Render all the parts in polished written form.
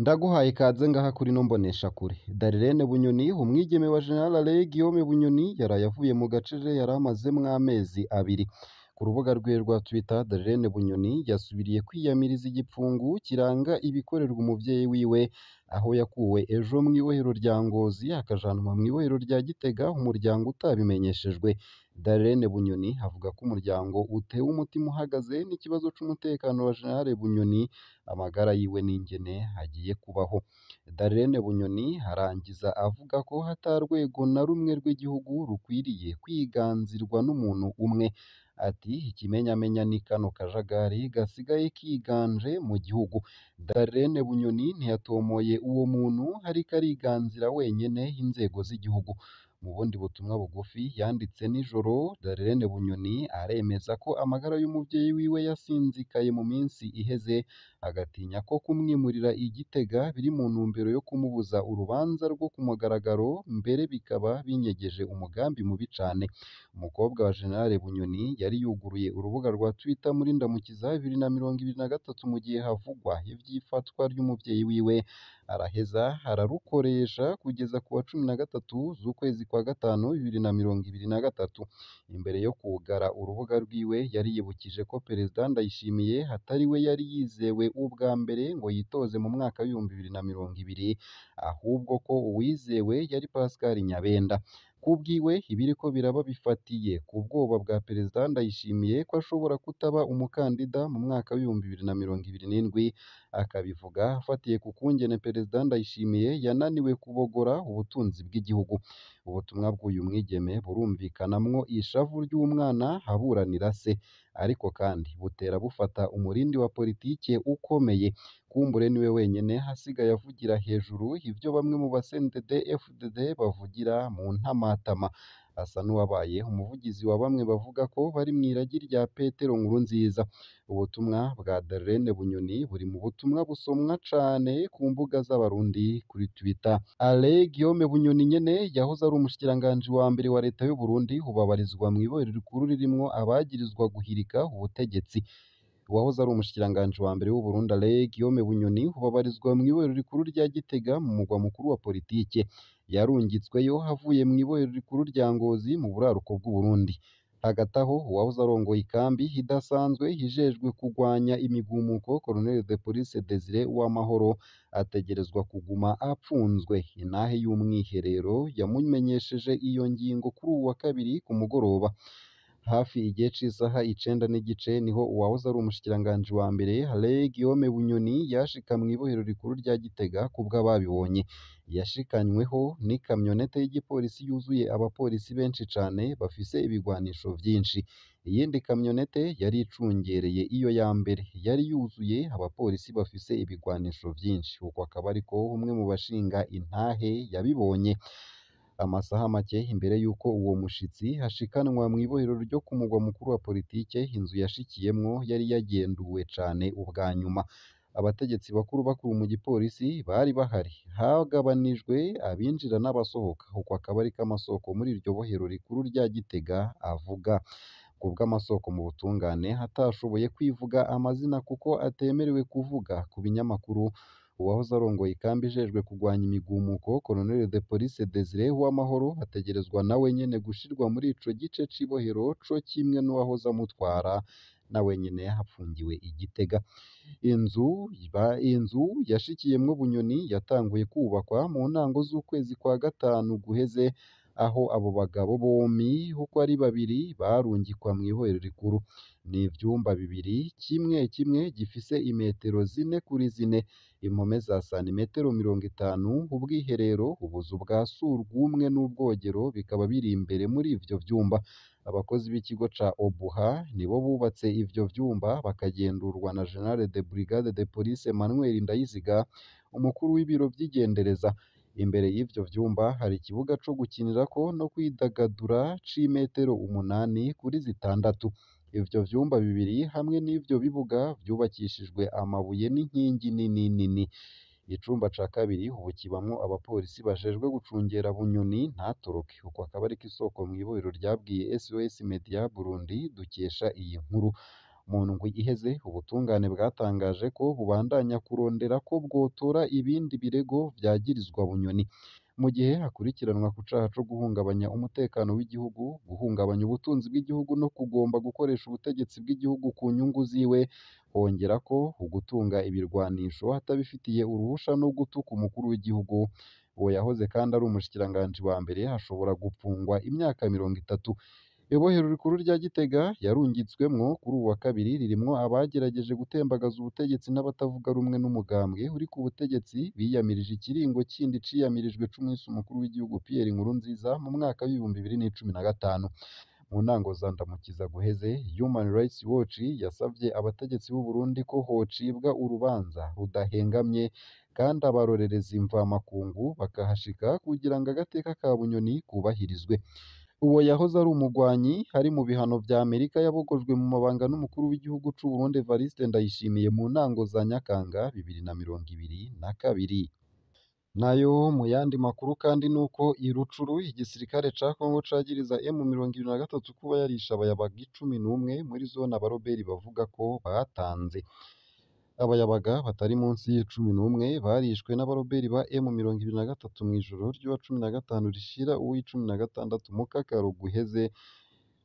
Ndaguhaye ikaze ngaha kuri ino mboneshakure. Darlene Bunyoni, umwigeme wa General Alain Guillaume Bunyoni, yaraye avuye mu gacerere yari amazemwo amezi abiri. Ku rubuga rwiwe rwa Twitter, Darlene Bunyoni yasubiriye kwiyamiriza igipfungu kiranga ibikorerwa umuvyeyi wiwe, aho yakuwe ejo mw'ibohero rya Ngozi akajanwa mw'ibohero rya Gitega umuryango utabimenyeshejwe. Darlene Bunyoni avuga ko umuryango utewe umutima uhagaze n'ikibazo c'umutekano wa General Bunyoni, amagara yiwe n'ingene agiye kubaho. Darlene Bunyoni arangiza avuga ko ata rwego na rumwe rw'igihugu rukwiriye kwiganzirwa n'umuntu umwe. Ati ikimenyamenya ni kano kajagari gasigaye kiganje mu gihugu. Darlene Bunyoni ntiyatomoye uwo muntu ariko ariganzira wenyene inzego z'igihugu. Mu bundi butumwa bugufi yanditse nijoro, Darlene Bunyoni aremeza ko amagara y'umuvyeyi wiwe yasinzikaye mu minsi iheze, agatinya ko kumwimurira i Gitega biri mu ntumbero yo kumubuza urubanza rwo ku mugaragaro, mbere bikaba binyegeje umugambi mubi cane. Umukobwa wa General Bunyoni yari yuguruye urubuga rwa Twitter muri Ndamukiza 2023 mu gihe havugwa ivy'ifatwa ry'umuvyeyi wiwe, araheza ararukoresha kugeza ku wa 13 z'ukwezi kwa gatanu 2023. Imbere yo kwugara urubuga rwiwe yari yibukije ko Perezida Ndayishimiye atari we yari yizewe ubwa mbere ngo yitoze mu mwaka w'2020, ahubwo ko uwizewe yari Pascal Nyabenda. Kubwiwe ibiriko biraba bifatiye ku bwoba bwa Perezida Ndayishimiye ko ashobora kutaba umukandida mu mwaka w'2027, akabivuga afatiye ku kungene Perezida Ndayishimiye yananiwe kubogora ubutunzi bw'igihugu. Ubutumwa bw'uyu mwigeme burumvikanamwo ishavu ry'umwana aburanira se, ariko kandi butera bufata umurindi wa politike ukomeye. Kumbure niwe wenyene asigaye avugira hejuru ivyo bamwe mu ba CNDD-FDD bavugira mu ntamatama. Asa n'uwabaye umuvugizi wa bamwe bavuga ko bari mw'iragi rya Petero Nkurunziza. Ubutumwa bwa Darlene Bunyoni buri mu butumwa busomwa cane ku mbuga z'Abarundi kuri Twitter. Alain Guillaume Bunyoni nyene yahoze ari umushikiranganji wa mbere wa leta y'u Burundi, ubu abarizwa mw'ibohero rikuru ririmwo abagirizwa guhirika ubutegetsi. Uwahoze ari umushikiranganji wa mbere w'u Burundi Alain Guillaume Bunyoni, ubu abarizwa mw'ibohero rikuru rya Gitega mu mugwa mukuru wa politike. Yarungitsweyo avuye mw'ibohero rikuru rya Ngozi mu buraruko bw'u Burundi. Hagati aho, uwahoze arongoye ikambi idasanzwe ijejwe kugwanya imigumuko, Colonel de Police Desire Uwamahoro, ategerezwa kuguma apfunzwe. Intahe y'umwiherero yamumenyesheje iyo ngingo kuri uwu wa kabiri ku mugoroba. Hafi igihe c'isaha 9:15 niho uwahoze ari umushikiranganji wa mbere Alain Guillaume Bunyoni yashika mw'ibohero rikuru rya Gitega kubw'ababibonye. Yashikanyweho n'ikamyonete y'igipolisi yuzuye abapolisi benshi cane bafise ibigwanisho vyinshi. Iyindi kamyonete yari icungereye iyo ya mbere yari yuzuye abapolisi bafise ibigwanisho vyinshi. Uko akaba ariko umwe mu bashinga intahe yabibonye. Amasaha make imbere y'uko uwo mushitsi ashikanwa mw'ibohero ryo ku mugwa mukuru wa politike, inzu yashikiyemwo yari yagenduwe cane ubwa nyuma. Abategetsi bakuru bakuru mu gipolisi bari bahari, hagabanijwe abinjira n'abasohoka. Uko akaba ariko amasoko muri iryo bohero rikuru rya Gitega avuga. Kubw'amasoko mu butungane atashoboye kwivuga amazina kuko atemerewe kuvuga ku binyamakuru, uwahoze arongoye ikambi ijejwe kugwanya imigumuko, Colonel de Police Desire Uwamahoro, ategerezwa nawe nyene gushirwa muri ico gice c'ibohero co kimwe n'uwahoze amutwara, nawe nyene apfungiwe i Gitega. Inzu yashikiyemwo Bunyoni yatanguye kwubakwa mu ntango z'ukwezi kwa gatanu guheze, aho abo bagabo bompi uko ari babiri barungikwa mw'ibohero rikuru. Ni ivyumba bibiri, kimwe kimwe gifise imetero 4 kuri 4, impome za santimetero 50, ubwiherero, ubuzu bwa surwumwe n'ubwogero bikaba biri imbere muri ivyo vyumba. Abakozi b'ikigo ca Obuha nibo bubatse ivyo vyumba, bakagendurwa na General de Brigade de Police Emmanuel Ndayiziga, umukuru w'ibiro vy'igendereza. Imbere y'ivyo vyumba hari ikibuga co gukinirako no kwidagadura c'imetero 8 kuri 6. Ivyo vyumba bibiri hamwe n'ivyo bibuga vyubakishijwe amabuye n'inkingi nini nini. Icumba ca kabiri ubu kibamwo abapolisi bajejwe gucungera Bunyoni ntatoroke. Uko akaba ariko isoko mw'ibohero ryabwiye SOS Media Burundi dukesha iyi nkuru. Mu ndwi iheze, ubutungane bwatangaje ko bubandanya kurondera ko bwotora ibindi birego vyagirizwa Bunyoni, mu gihe akurikiranwa ku caha co guhungabanya umutekano w'igihugu, guhungabanya ubutunzi bw'igihugu no kugomba gukoresha ubutegetsi bw'igihugu ku nyungu ziwe, hongerako ugutunga ibirwanisho atabifitiye uruhusha no gutuka umukuru w'igihugu. Uwo yahoze kandi ari umushikiranganji wa mbere ashobora gupfungwa imyaka 30. Ibohero rikuru rya Gitega yarungitswemwo kuri uwu wa kabiri ririmwo abagerageje gutembagaza ubutegetsi n'abatavuga rumwe n'umugambwe uri ku butegetsi biyamirije ikiringo kindi ciyamirijwe c'umuhisi umukuru w'igihugu Pierre Nkurunziza mu mwaka w'2015. Mu ntango za ndamukiza guheze, Human Rights Watch yasavye abategetsi b'u Burundi ko hocibwa urubanza rudahengamye kandi abarorerezi mvamakungu bakahashika kugira ngo agateka ka Bunyoni kubahirizwe. Uwo yahoze ari umugwanyi ari mu bihano vya Amerika yabogojwe mu mabanga n'umukuru w'igihugu c'u Burundi Evariste Ndayishimiye mu ntango za Nyakanga 2022. Nayo mu yandi makuru kandi nuko i Rucuru igisirikare ca Congo cagiriza M23 kuba yarishe abayabaga 11 muri zone abaroberi bavuga ko batanze. Abayabaga batari munsi y'11 barishwe n'abaroberi ba M23 mw'ijoro ry'uwa 15 rishira uw'icumi na gatandatu Mukakaro guheze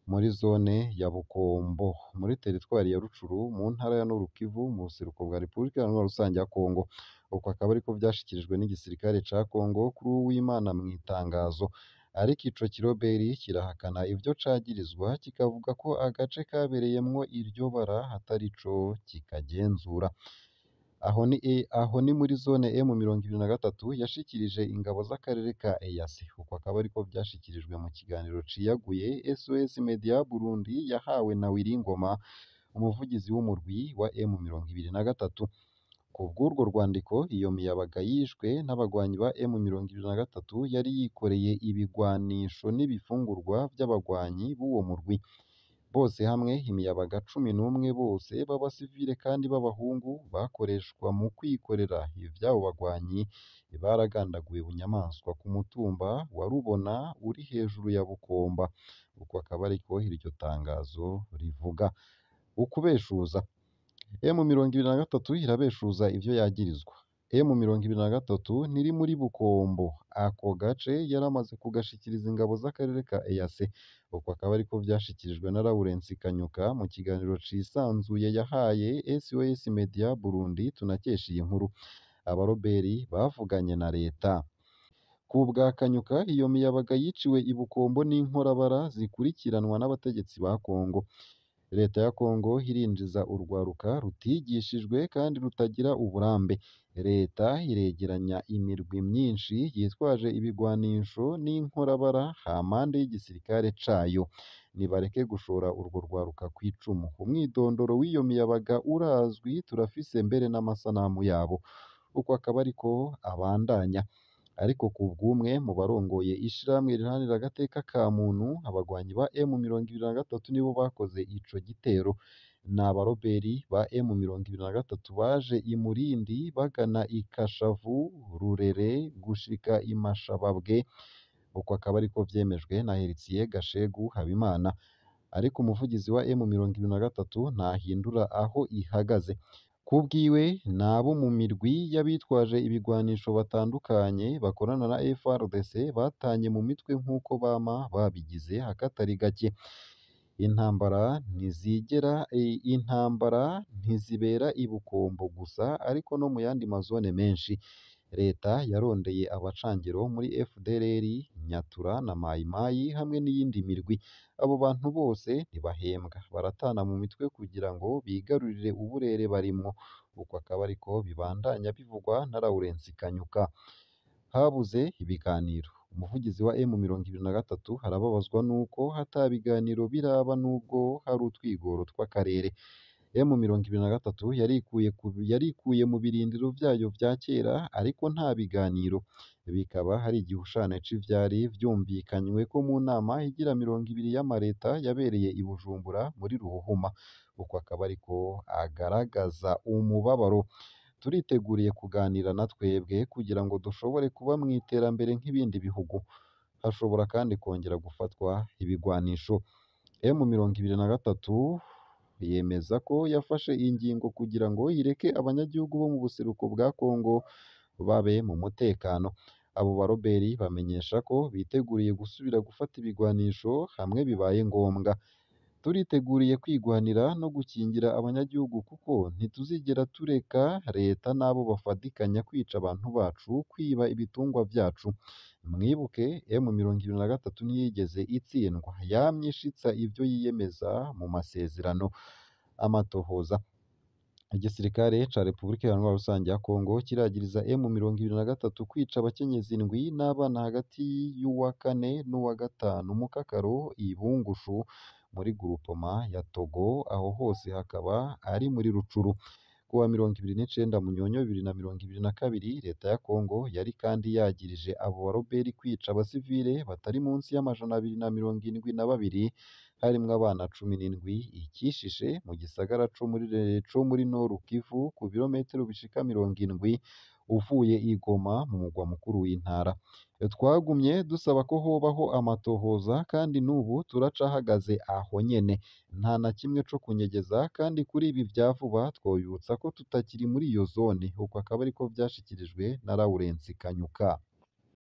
muri zone ya Bukombo muri teritwari ya Rucuru mu ntara ya Nord Kivu mu buseruko bwa Repubulika Iharanira Rusange ya Kongo. Uko akaba ariko vyashikirijwe n'igisirikare ca Kongo kuri Uwimana mw'itangazo. Ariko ico kiroberi kirahakana ivyo cagirizwa kikavuga ko agace kabereyemwo iryo bara atarico kikagenzura. Aho ni muri zone M23 yashikirije ingabo z'akarere ka EAC. Uko akaba ariko vyashikirijwe mu kiganiro ciyaguye SOS Media Burundi yahawe na Willy Ngoma, umuvugizi w'umurwi wa M23. Kubw'urwo rwandiko, iyo miyabaga yishwe n'abagwanyi ba M23 yari yikoreye ibigwanisho n'ibifungurwa vy'abagwanyi b'uwo murwi. Bose hamwe imiyabaga 11 bose b'abasivile kandi b'abahungu bakoreshwa mu kwikorera ivy'abo bagwanyi baragandaguwe bunyamaswa ku mutumba wa Rubona uri hejuru ya Bukomba. Uko akaba ariko iryo tangazo rivuga. Ukubeshuza M23 irabeshuza ivyo yagirizwa. M23 ntiri muri Bukombo, ako gace yaramaze kugashikiriza ingabo z'akarere ka EAC. Uko akaba ariko vyashikirijwe na Lawrence Kanyuka mu kiganiro cisanzuye yahaye SOS Media Burundi tunakesha iyi nkuru. Abaroberi bavuganye na leta. Ku bwa Kanyuka, iyo miyabaga yiciwe i Bukombo n'inkorabara zikurikiranwa n'abategetsi ba Kongo. Leta ya Kongo irinjiza urwaruka rutigishijwe kandi rutagira uburambe. Leta iregeranya imirwi myinshi yitwaje ibigwanisho n'inkorabara hampande y'igisirikare cayo. Nibareke gushora urwo rwaruka kw'icumu. Umwidondoro w'iyo miyabaga urazwi, turafise mbere n'amasanamu yabo. Uko akaba ariko abandanya. Ariko ku bw'umwe mu barongoye ishirahamwe riharanira agateka ka muntu, abagwanyi ba M23 nibo bakoze ico gitero. Ni abaroberi ba M23 baje i Murindi bagana i Kashavu, Rurere gushika i Mashababwe. Uko akaba ariko vyemejwe na Heritier Gashegu Habimana. Ariko umuvugizi wa M23 ntahindura aho ihagaze. Kubwiwe n'abo mu mirwi y'abitwaje ibigwanisho batandukanye bakorana na FARDC batanye mu mitwe nk'uko bama babigize akatari gake. Intambara ntizigera intambara ntizibera i Bukombo gusa ariko no mu yandi mazone menshi. Leta yarondeye abacangero muri FDLR, Nyatura na Mai Mai hamwe n'iyindi mirwi. Abo bantu bose ntibahembwa, baratana mu mitwe kugira ngo bigarurire uburere barimwo. Uko akaba ariko bibandanya bivugwa na Lawrence Kanyuka. Habuze ibiganiro. Umuvugizi wa M23 arababazwa nuko ata biganiro biraba nubwo hari utwigoro tw'akarere. M23 yarikuye mu birindiro vyayo vya kera ariko nta biganiro. Bikaba hari igihushane c'ivyari vyumvikanywe ko mu nama igira 20 y'amareta yabereye i Bujumbura muri Ruhuhuma. Uko akaba ariko agaragaza umubabaro. Turiteguriye kuganira na twebwe kugira ngo dushobore kuba mu iterambere nk'ibindi bihugu. Hashobora kandi kongera gufatwa ibigwanisho. M23 Yemeza ko yafashe ingingo kugira ngo ireke abanyagihugu bo mu buseruko bwa Kongo babe mu mutekano. Abo baroberi bamenyesha ko biteguriye gusubira gufata ibigwanisho hamwe bibaye ngombwa. Turiteguriye kwigwanira no gukingira abanyagihugu kuko ntituzigera tureka leta n'abo bafadikanya kwica abantu bacu, kwiba ibitungwa vyacu. Mwibuke M23 ntiyigeze itsindwa, yamye ishitsa ivyo yiyemeza mu masezerano. Amatohoza. Igisirikare ca Repubulika Iharanira Rusange ya Kongo kiragiriza M23 kwica abakenyezi indwi n'abana hagati y'uwa kane n'uwa gatanu Mukakaro i Bungushu muri Groupema ya Togo, aho hose hakaba ari muri Rucuru. Kuwa 29 Munyonyo 2022, leta ya Kongo yari kandi yagirije abo baroberi kwica abasivile batari munsi y'272, harimwo abana 17, ikishishe mu gisagara co muri Nord Kivu ku birometero bishika 70 uvuye i Goma mu mugwa mukuru w'intara. Twagumye dusaba ko hobaho amatohoza kandi n'ubu turacahagaze aho nyene, nta na kimwe co kunyegeza, kandi kuri ibi vya vuba twoyibutsa ko tutakiri muri iyo zone. Uko akaba ariko vyashikirijwe na Lawrence Kanyuka.